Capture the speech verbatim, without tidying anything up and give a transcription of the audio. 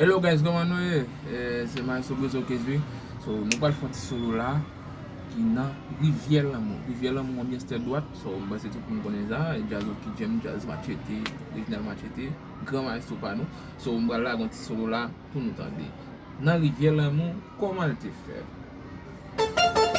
Hello guys, kòman nou ye? Eh, se Maestro Brezo Kezwi. So, nou pral fè yon ti solo la ki nan Rivyè Lanmou. Rivyè Lanmou, anbyans tèt dwat. So, m panse tout moun konnen sa. Djaz Oki Jam, djaz Machete, Reginald Machete, gran maestro pa nou. So, m pral lage yon ti solo la pou nou tande. Nan Rivyè Lanmou, kòman l te fèt?